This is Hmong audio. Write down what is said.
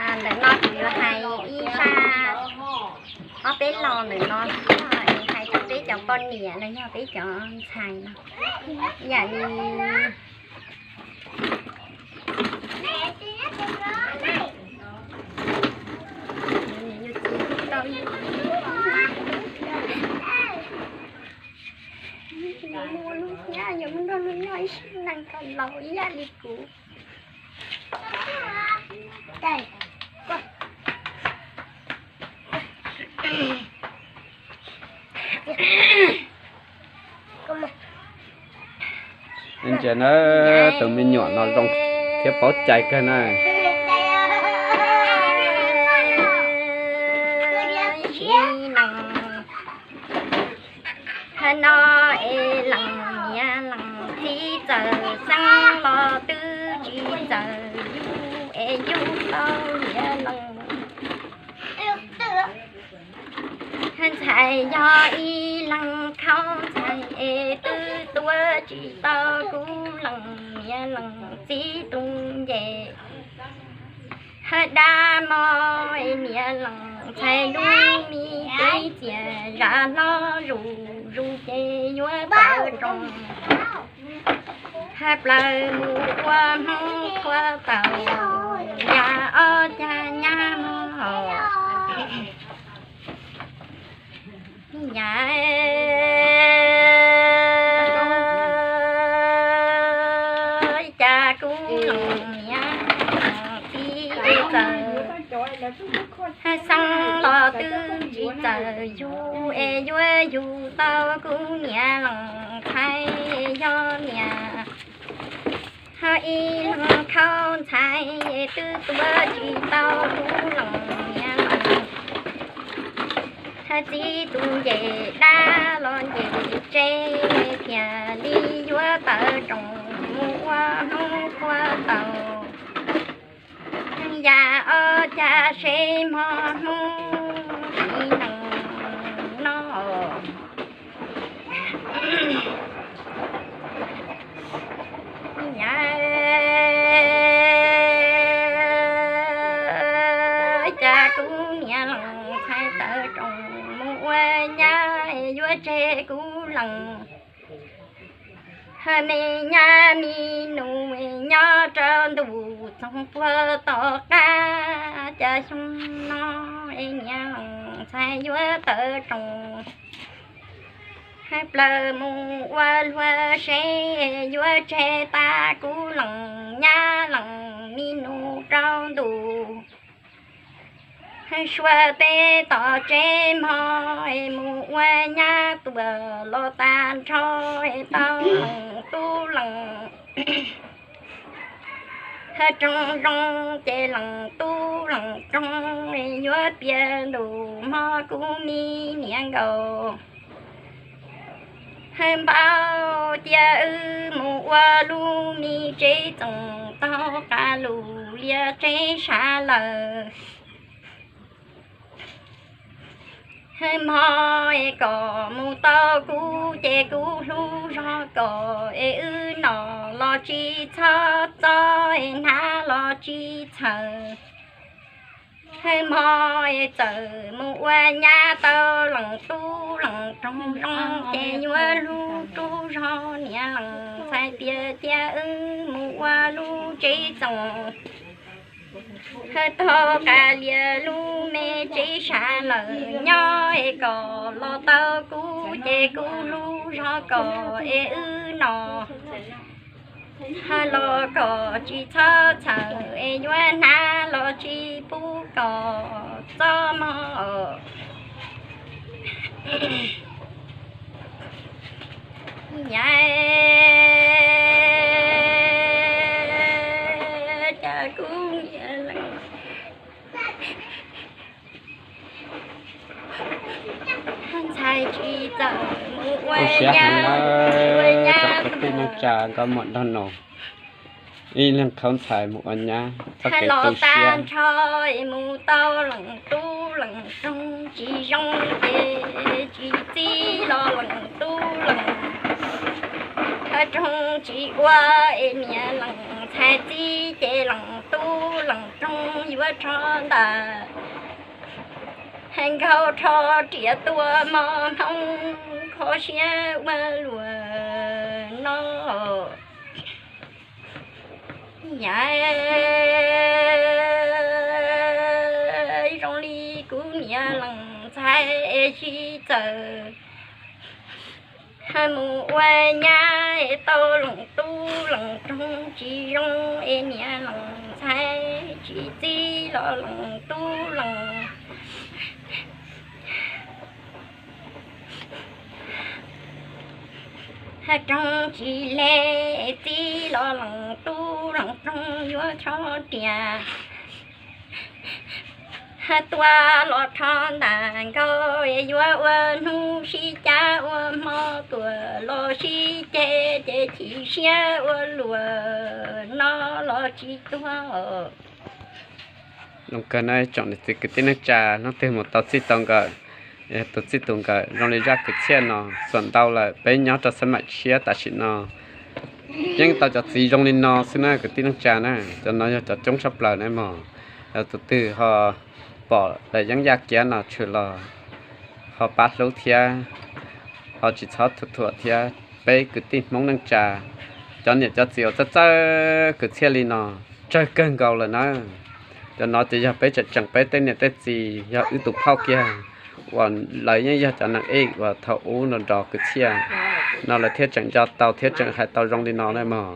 Ntawm no kuv yuav hais ib zaj ob peb lo ntawm no, hais rau peb cov poj niam los yog peb cov ntxhais no. Yam li neeg laus ib yam li kuv. Ntsia na, tus me nyuam no zoo thiab paub cai kawg na. Hab no es lees niam lees txiv txawm xeeb los twb tsis txawj yug es yug tau niam lees. Ntxhais yog ib leeg khaub ntxhais es twb tuav tsis tau kuv lees niam lees txiv tus nce. Hab dab mog es niam lees ntxhais lub me cev txias zam hlob zuj zus ces yuav tawv roos. Hab plaws mus ua Hmoob qhua taus, yam ob cag nyab mog. Yam cas kuv lees niam lees txiv txawm xeeb los twb tsis txawj yug es yuav yug tau kuv niam lees ntxhais yog niam. Hab ib leeg khaub ntxhais twb tuav tsis tau kuv lees niam lees. Hab txiv tus nce dab los nce tseg, thiaj li yuav tawv roos mus ua Hmoob qhua taus. Yam ob cag seb mog Hmoob tsis neeg no. Yam cas kuv niam lees ntxhais tawv roos mus ua nyab yuav tseg kuv lees. Hab me nyab me nus nyob rau ntuj txoog puag tom qab, cas xyoo no es niam lees ntxhais yuav tawv roos. Hab plaws mus ua luag seb yuav tseg tag kuv lees nyab lees me nus rau ntuj. Hab sua peb tom tsev mog es mus ua nyab tuaj los tag nrho es tau lees tub lees. Hab roog zoo ces lees tub lees roog es yuav piav ntuj hmo kuv me niam nkaus. Hab npau tias wb mus ua lub me tsev txoos tau qab lug lias tsev sav lawm. Hab mog es kom mus tau kuv ces kuv hlub zog kom es wb nom los tsis txhob txob es hnav los tsis txhawj. Hab mog es txawm mus ua nyab tau lees tub lees roog zoo ces yuav hlub rub zog niam lees ntxhais tias cia wb mus ua lub tsev txoos. Hab tau qab lias lub me tsev sav lawm nyob es kom los tau kuv ces kuv hlub zog kom es wb nom hab los kom tsis txhob txhawj es yuav hnav los tsis pub kom txob mog. Yam cas kuv niam lees ntxhais tsis txawj mus ua nyab, ua nyab tsa koj muam nrog no. Ib leeg khaub ntxhais mus ua nyab txoj kev tu siab. Hab los tag nrho es mus tau lees tub lees roog tsis zoo ces tsis txib los lees tub lees, hab roog tsis ua es niam lees ntxhais txib ces lees tub lees roog. ua rho ntag, hais nkaug rho riam tua mos hmoo, kho siab ua luam no. Yam zoo li kuv niam lees ntxhais sib txawm mus ua nyab es tau lees tub lees roog tsis zoo es niam lees ntxhais tsis txib los lees tub lees roog tsis le, txib los lees tub lees roog yuav rho riam tua los rho ntag nkaug, yuav ua hnub sib cav ua hmo tuaj los sib ceg, ces chim siab ua luam no los tsis tuag. Zoo kawg na tsoom niam txiv kwv tij neej tsa, hnub twg mus tau txij tau nkawm, yog tus txij tus nkawm zoo li zaj kwv txhiaj no xuam ntau lawm. Peb nyob rau xab maim tshiab tam sim no yeej tau cov txiv zoo li no xwb na kwv tij neej tsa na. Cov no yog cov coob tshaj plaws na mog. Yog tus twg ho pom daim yeeb yaj kiav no tshwm los ho pab hlub thiab, ho tsis txhob thuam thuam thiab. Peb kwv tij Hmoob neej tsa, cov niam cov txiv uas txawj txawj kwv txhiaj li no tsawg kawg nkaus lawm na. Cov no ces yog peb tseem tseem peb tej niam tej txiv, yog wb tus phauj kiag uas lawv yeej yog cov neeg ej uas thaum ub nrov nrov kwv txhiaj no lawv thiaj tseem nco tau thiab tseem hais tau zoo li no na mog.